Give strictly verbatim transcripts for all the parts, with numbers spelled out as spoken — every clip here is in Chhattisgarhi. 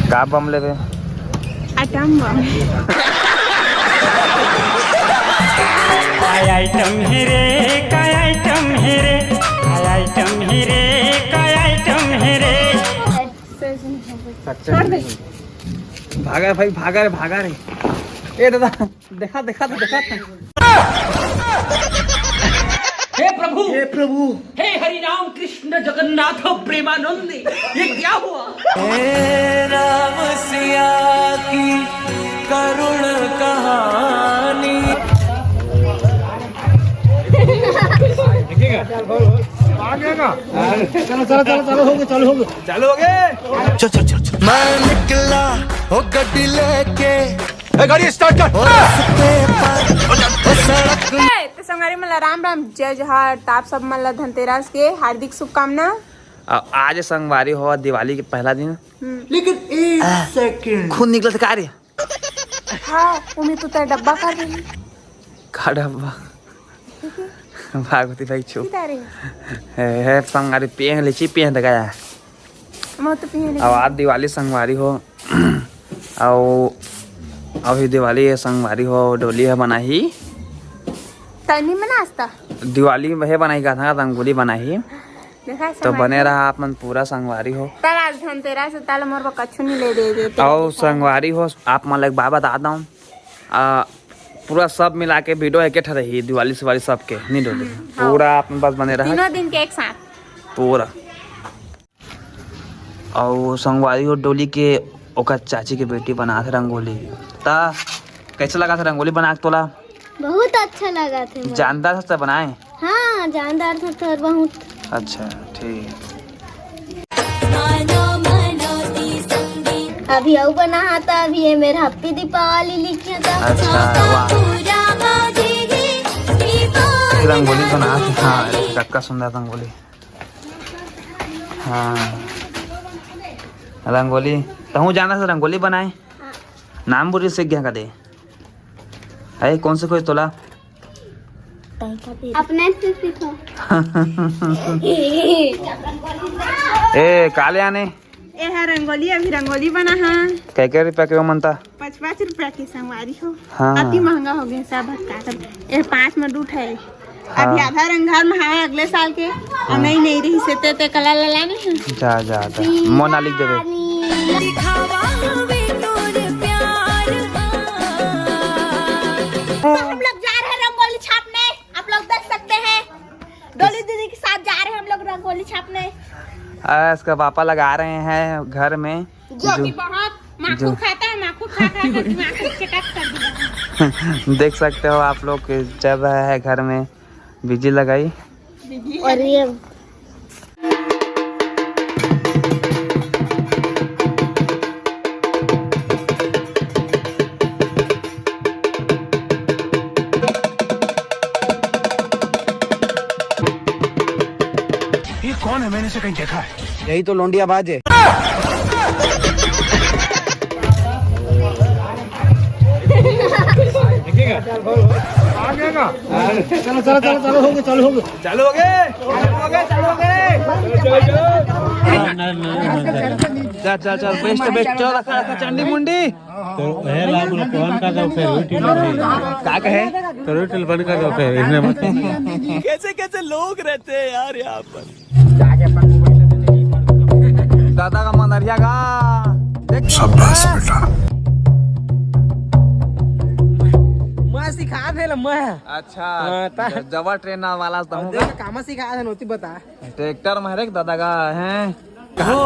का बम लेबे? Atom bomb. काय आइटम हे रे, काय आइटम हे रे, काय आइटम हे रे, काय आइटम हे रे। छोड़ दे। भागा रे भाई, भागा रे, भागा रे। ए दादा, देखा, देखा, देखा। हे प्रभु, हे प्रभु। हे हरि राम कृष्ण जगन्नाथ प्रेमानंद, ये क्या हुआ? हे राम सिया की करुण कहानी। चलो, चलो, चलो, चलो, हो गए, चालू हो गए। चालू हो गए। चल, चल, चल, चल। मैं निकला वो गड्डी लेके। ए, गाड़ी स्टार्ट कर। ए, तो संगवारी मन ला राम राम, जय जोहार। त आप सब मन ला धनतेरस के हार्दिक शुभकामना। आ-, आज संगवारी हो, दिवाली के पहला दिन। हम्म। लेकिन एक सेकंड। खून निकलत का रे? हाँ, ओमे तो तें डब्बा कर रही। का डब्बा? भागवती भाई चुप। सीधा रे। हे, हे, संगवारी पेंग लेची पेंग दे गया। मैं तो पीने अब आज दिवाली संगवारी हो। अउ अभी दिवाली है संगवारी हो, डोली है बनाही। तनी में नाश्ता। दिवाली है बनाही का था, रंगोली बनाही। देखा तो संगवारी बने हो। रहा आप मन पूरा संगवारी हो। तल आज धनतेरस हे, तल मोर बर कछु नहीं ले दे देते। अउ संगवारी हो, आप मन ला एक बात बता दऊं, आ, पूरा सब मिला के वीडियो एके ठा रही, दिवाली सिवाली सबके, नहीं डोली। हम्म, हाँ। पूरा आप मन बस बने रहा। तीनों दिन के एक साथ। पूरा। अउ संगवारी हो, डोली के ओकर चाची के बेटी बनात हे रंगोली। ता कैसे लगा था रंगोली बना के तोला? बहुत अच्छा लगा था मोला। जानदार से बनाए? हाँ, जानदार था थोड़ा बहुत। अच्छा, ठीक। अभी अउ बना हा, ता अभी ये मेरा Happy Deepavali लिखे था। अच्छा, वाह। रंगोली बना, हाँ, कतका सुंदर रंगोली। हाँ, रंगोली। तहूँ जाना से रंगोली बनाए? हाँ। नाम बोली सीख गया कदे? है, कौन से खोज तोला? अपने से सीखो। ए, काले आने? ए हा रंगोली, अभी रंगोली बना हा। कै कै रुपया के वो मनता? पाँच पाँच रुपया के संगवारी हो। हाँ। अति महंगा हो गया सब, का कर। ए पाँच में दू ठे। हाँ। अभी आधा रंग घर में है अगले साल के, हाँ। नहीं, नहीं रही से ते, ते कला लला नहीं है। जा, जा, जा। मोना लिख देबे। दिखावा हमें तोर प्यार। तो हम लोग जा रहे हैं रंगोली छापने, आप लोग देख सकते हैं। डोली दीदी के साथ जा रहे हैं हम लोग रंगोली छापने। आज का पापा लगा रहे हैं घर में। जो जो कि बहुत माखू जो खाता है, माखू खा खा के दिमाग को चटक कर दिया। देख सकते हो आप लोग के चल रहा है घर में बिजली लगाई। और ये ये कौन है? मैंने इसे कहीं देखा है। यही तो लोंडिया बाज है। चलो, चलो, चलो, चलो, हो गए, चालू हो गए। चालू हो गए, चालू हो गए, चालू हो गए। चल, चल, चल, बेस्ट, बेस्ट, चल, रखा, रखा, चंडी मुंडी। तो हे लाभ लो, फोन कर दो, फिर उठी नहीं। का कहे? तो रोटी बंद कर दो, फिर इन्हें मत। कैसे कैसे लोग रहते हैं यार यहाँ पर। दादा का मंदरिया का देख। शाबाश बेटा। मैं सिखा दे ला, मैं। अच्छा, हाँ, ता- ज-, जवा ट्रेन वाला तो हूँ। देख, कामा सिखा दे, नोती बता। ट्रैक्टर में हरेक दादा का है। हो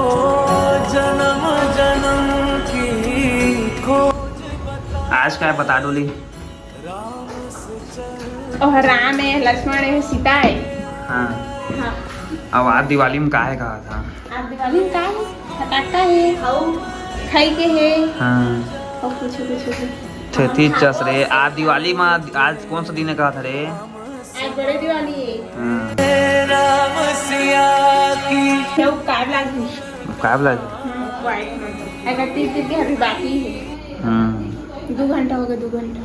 जन्म जन्म की खोज। आज का है बता डोली? ओह राम है, लक्ष्मण है, सीता है। हाँ। हाँ। अब आज दिवाली में का है कहा था? आज दिवाली में का है? फटाका है, खाई के है। हाँ। और कुछ, कुछ, कुछ। छेती चस रे, आज दिवाली में, आज कौन सा दिन है कहा था रे? आज बड़े दिवाली है। हाँ। राम सिया की। क्या वो कार लागी? कार लागी? हम्म, white में। अगर तीन दिन के अभी बाकी है। हम्म। दो घंटा हो गया, दो घंटा।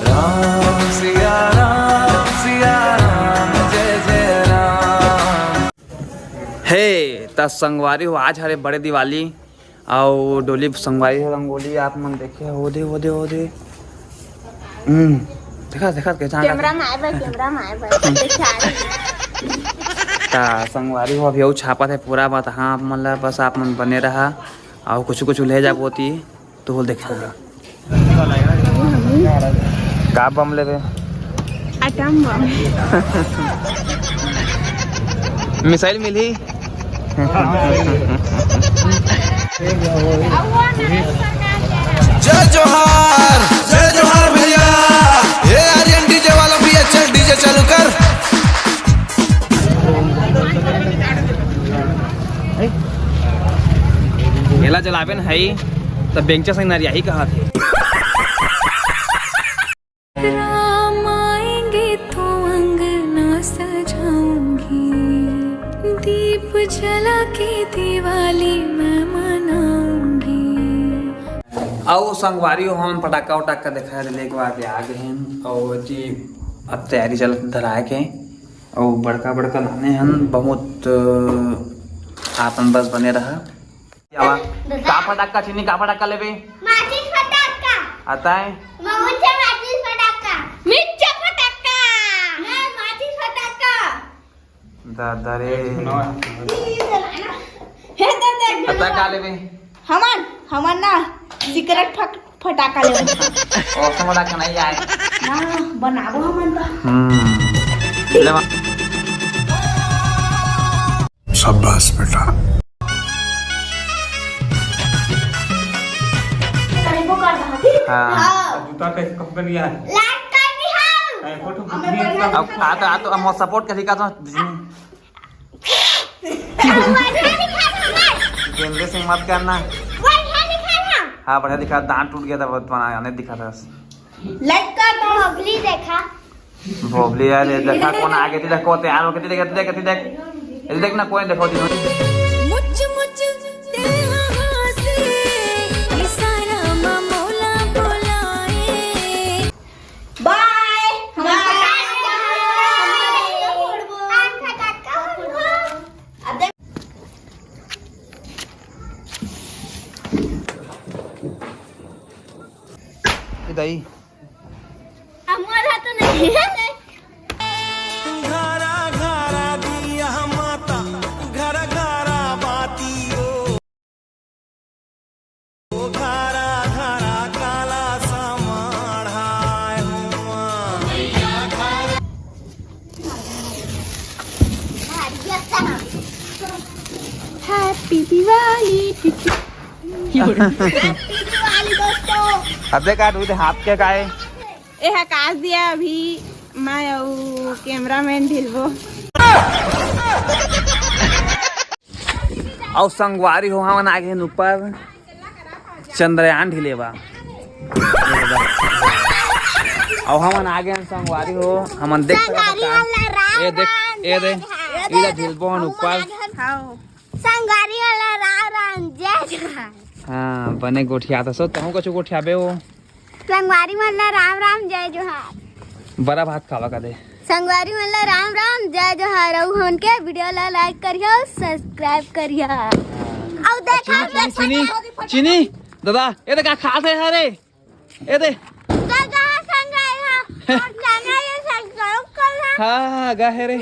राम सिया राम सिया राम जय जय राम। हे, त संगवारी हो, आज हरे बड़े दिवाली। अउ डोली संगवारी हो रंगोली आप मन देखे हो दे, हो दे, हो दे। हम्म, देखा, देखा, कैसा कैमरा में आए भाई, कैमरा में आए भाई। देखा। ता संगवारी हो अभी अउ छापत हे पूरा बात। हाँ, आप मन ला बस आप मन बने रहा, अउ कुछ कुछ ले जाबो ती तो बोल देखा। का बम लेबे? Atom bomb. मिसाइल मिलही। जय जोहार, जय जोहार भैया। ये आर्यन डीजे वाला भैया, चल डीजे चालू कर। एला जलाबे न हई, त बेंगचा संग नरियाही कहाथे। राम आएंगे तो अंगना सजाऊंगी, दीप जला के दिवाली मैं मनाऊंगी। अउ संगवारी हो, हमन पटाखा उटाखा देखाए ले एक बार के आ गए हैं, अउ जी अब तैयारी चल धराए के, अउ बड़का बड़का लाने हन बहुत, अ, आपन बस बने रहा। का फटाका चिनी, का फटाका लेबे? माचिस फटाका। आता है? बहुत से माचिस फटाका। मिर्चा फटाका। नहीं, माचिस फटाका। दादा रे। हे दादा, एक पता का लेबे? हमन, हमन ना सिगरेट फट-, फटाका लेबे। और से फटाका नहीं आए। ना, बनाबो हमन तो। हम्म। ले मा- शाबाश बेटा। करेबो कर दहा, ठीक? हाँ। हाँ। जूता कैसे कंपनी है? लाइट कर दी हम। ए, फोटो हमर खींच बढ़िया अब आ तो, आ तो, हम सपोर्ट करी का तो। बढ़िया दिखा था। गेंदे से मत करना। बढ़िया दिखा था। हाँ, बढ़िया दिखा, दांत टूट गया था, बहुत बना, अनेक दिखा था। लाइक कर दो। भोगली देखा। भोगली यार, ये देखा कौन आगे थी, देखो तैयार हो गई थी, देख, देख, देख, देख, ये देख ना, कोई देखो, देखो। मुच मुच तेरा हासे, इशारा मा मोला बोलाए। बाय। बाय। अब देख। ए दाई। हमारा तो नहीं है। घरा घरा दिया माता, घरा घरा बाती ओ। ओ घरा घरा काला समाढ़ाए हुआ। Happy Diwali to you। Happy Diwali दोस्तों। अबे का दूध हाथ के का है? ए हा कास दिया अभी मैं अउ कैमरामैन ढिलबो। अउ संगवारी हो हमन आ गए ऊपर चंद्रयान ढिलेवा। अउ हमन आ गए संगवारी हो, हमन देख सकत हन। ए देख, ए दे, इला ढिलबो हन ऊपर। हाँ। संगवारी वाला राम राम जय जोहार। हाँ, बने गोठियात हस, तहूँ कछु गोठियाबे ओ। संगवारी मन ला राम राम जय जोहार। बड़ा भात खावा का दे। संगवारी मन ला राम राम जय जोहार। अउ हमन के वीडियो ला लाइक करियो, सब्सक्राइब करियो। अउ देखा चीनी, चीनी, चीनी, चीनी, दादा, ये देखा खात हे हरे। ए दे। तो जहाँ संग आए हैं, और जाना ये संग करो कल है। हाँ, हाँ, गा है रे।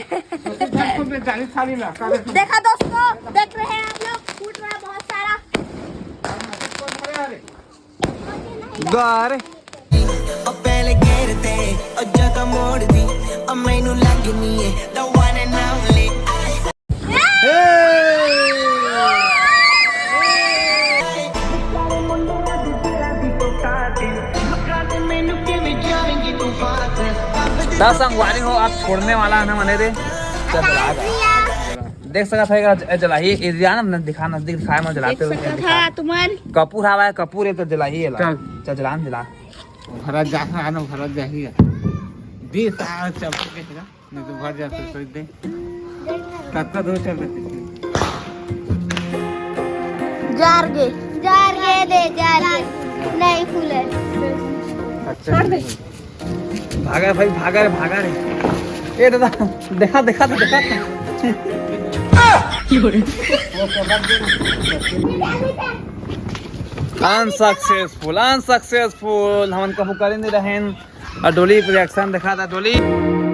देखा दोस्तों, देख रहे हैं आप लोग, फूट रहा है बहुत सारा। गा रे। अब पहले गिरते और जगह मोड़ दी, अब मैनू लगनी है, the one and only। त संगवारी हो, आप छोड़ने वाला है ना मने रे। चल, चला जा। देख सकत है, जलाही, ए, ध्यान न दिखा, नजदीक दिखाए, मैं जलाते देख हुए सकत दिखा। हा, तुम्हार कपूर हवा है, कपूर है तो जलाही है ला। चल। चल, जलान जला। भरा जा, हाँ, भरा जा ही है। बीस आ, चल, के नहीं तो भर जाते, सोच दे। कतका दूर चल देते? जार गे। जार गे दे, जार गे। नहीं खुले। अच्छा, छोड़ दे। भागा रे भाई, भागा रे, भागा रे। ए दादा, देखा, देखा, देखा। वो कैमरा दे। Unsuccessful, unsuccessful. हमन कहूँ करे नहीं रहेन। और डोली रिएक्शन देखा था, डोली।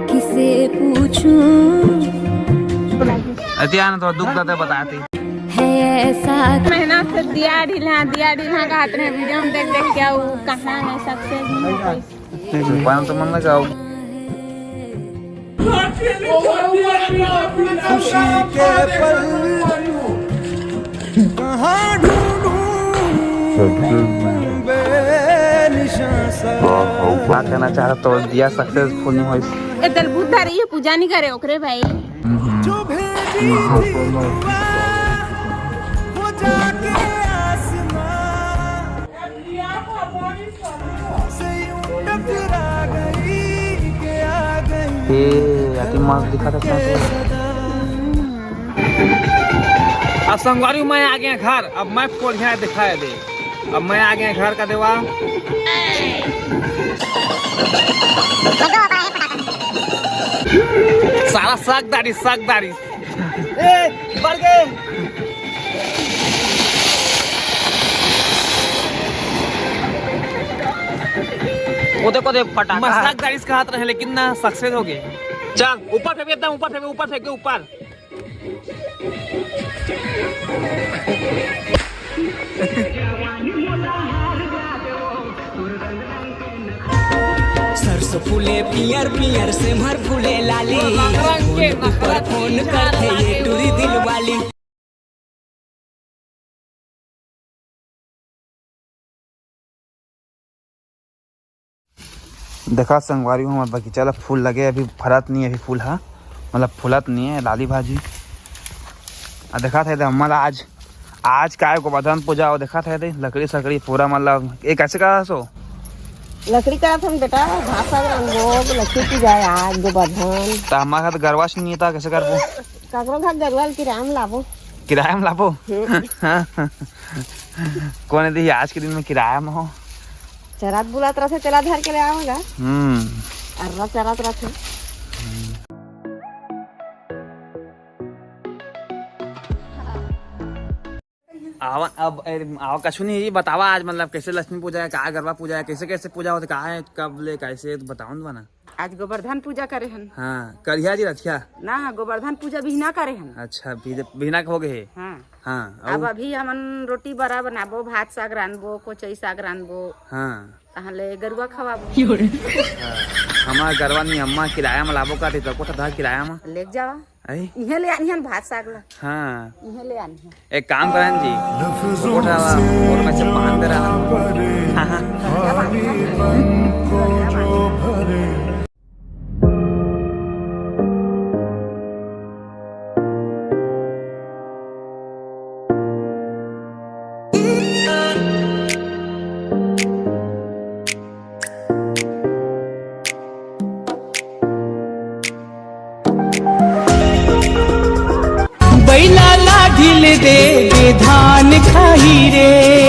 किसे पूछूं? अतियान तो दुख दते बताती। है ऐसा मेहनत से दिया ढीला, दिया ढीला का हाथ में वीडियो में देख देख के वो कहाँ है सक्सेस नहीं हो पाई। पान तो मन लगाओ। खुशी के पल कहाँ ढूंढूं बेनिशान सा। बात करना चाहता तो दिया सक्सेसफुल नहीं होइस। ए दल बुद्धा रही है, पूजा नहीं करे ओकरे भाई। जो भेजी थी दुआ, वो जाके आसमां। ए, अति मस्त दिखत हे। अब संगवारी, मैं आ गया घर। अब मैं कोढ़िया दिखाए दे। अब मैं आ गया घर का देवा। सारा सकदारी, सकदारी। ए, मर गए। वो देखो, देख, फटाका। मजाक दारिस का हाथ रहे, लेकिन ना, सक्सेस हो गए। चल, ऊपर फेंक, एकदम ऊपर फेंक, ऊपर फेंक, ऊपर। सरसों फूले पियर पियर, सेमर फूले लाली। रंग रंग के नखरा ऊपर फोन करथे ये टूरी दिल वाली। देखा संगवारी हो, हमर बगीचा ला फूल लगे, अभी फरत नहीं है, अभी फूल हा, मतलब फूलत नहीं है, लाली भाजी। आ देखा थे अम्मा ला आज, आज काय गोवर्धन पूजा हो, देखा थे लकड़ी सकड़ी पूरा, मतलब ये कैसे करा सो? लकड़ी करत हन बेटा, भात साग रांधबो, लक्ष्मी पूजा है आज, गोवर्धन। त हमारे घर गरवा से नहीं था, कैसे करबो? काकरो घर गरवा ल किराया में लाबो। किराया में लाबो? हम्म। कौन है दी आज के दिन में किराया में हो? चरात बुलात रथे, तेला धर के ले आवेगा। हम्म। अर्रा चरात रथे। आवा, अब, ए, आवा, कछु नहीं, ये बतावा आज, मतलब, कैसे लक्ष्मी पूजा है, का गरबा पूजा है, कैसे, कैसे पूजा होथे, का है, कब ले, कैसे, तो बताओ ना बना। आज गोवर्धन पूजा करे हन। हाँ, करिया जी रथिया। ना, हाँ, गोवर्धन पूजा बिहना करे हन। अच्छा, बिह-, बिहना के हो गए हे। हाँ। हाँ, अब अउ? अभी हमन रोटी बरा बनाबो, भात साग रांधबो, कोचई साग रांधबो। हाँ। तहाँ ले गरुआ खवाबो। हाँ, हमार गरवा नहीं, अम्मा किराया में लाबो का, तो कोठा था किराया में। लेके जावा। आई? इहे ले आनी हन भात साग ला। हाँ। इहे ले आनी हन। एक काम करन जी, लफ्जों कोठा ला, से और में से जो बांध रहा। भरे, हाँ, हाँ। खालीपन को जो भरे। बैला ला ढील दे, दे धान खाही रे।